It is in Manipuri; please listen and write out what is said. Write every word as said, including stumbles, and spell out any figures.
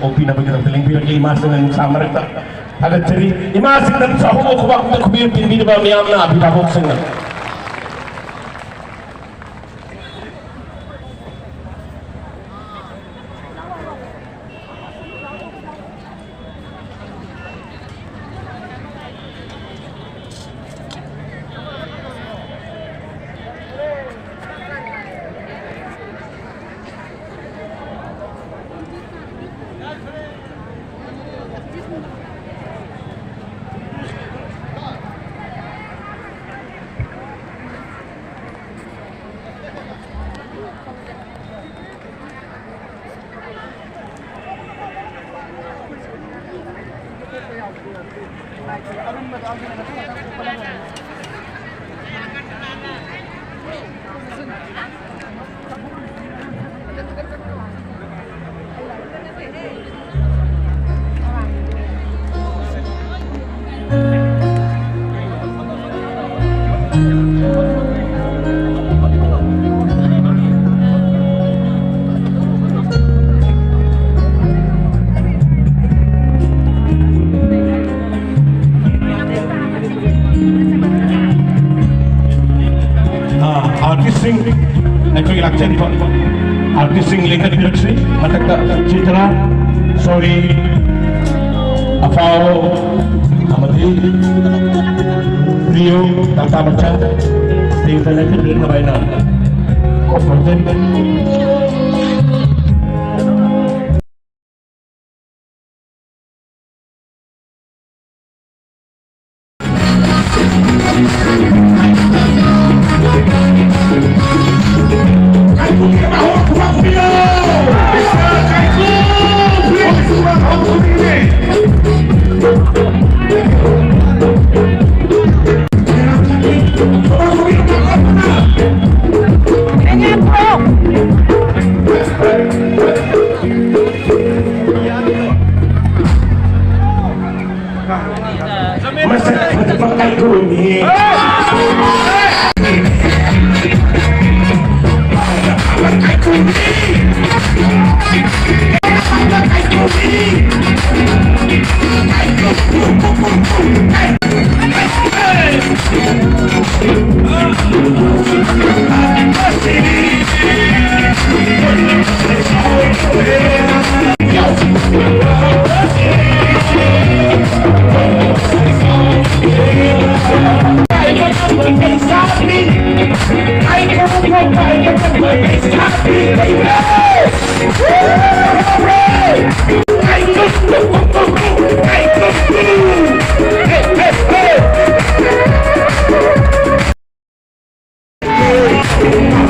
ꯑꯣꯛꯄꯤꯅꯕꯒꯤꯗꯃꯛꯇ ꯂꯦꯡꯕꯤꯔꯛꯂꯤ ꯏꯃꯥꯁꯤꯡꯅ ꯅꯨꯡꯁꯥ ꯃꯔꯛꯇ꯫ ꯊꯥꯒꯠꯆꯔꯤ꯫ ꯏꯃꯥꯁꯤꯡꯅ ꯅꯨꯡꯁꯥ ꯍꯧꯕ ꯈꯨꯕꯥꯛꯇ ꯈꯨꯕꯤꯔ ꯇꯤꯟꯕꯤꯔꯤꯕ ꯃꯤꯌꯥꯝꯅ ꯑꯚꯤꯚꯥꯕꯣꯛꯁꯤꯡꯅ꯫ ꯑꯥ, ꯑꯥꯔꯇꯤꯁꯁꯤꯡ, ꯑꯩꯈꯣꯏꯒꯤ ꯂꯥꯛꯆꯔꯤꯕ ꯑꯥꯔꯇꯤꯁꯁꯤꯡ ꯂꯦꯡꯈꯠꯄꯤꯔꯛꯁꯤ꯫ ꯃꯊꯛꯇ ꯆꯤꯇ꯭ꯔꯥ, ꯁꯣꯔꯤ, ꯑꯐꯥꯎ ꯑꯃꯗꯤ ꯔꯤꯌꯣ ꯇꯥꯇꯥ ꯃꯆꯥ ꯇꯦꯡꯗ ꯂꯦꯡꯈꯠꯄꯤꯔꯛꯅꯕ ꯑꯩꯅ ꯈꯣꯝꯖꯔꯤ꯫ ꯃꯁꯛ ꯐꯖꯕ ꯀꯥꯏꯀꯨꯅꯤ꯫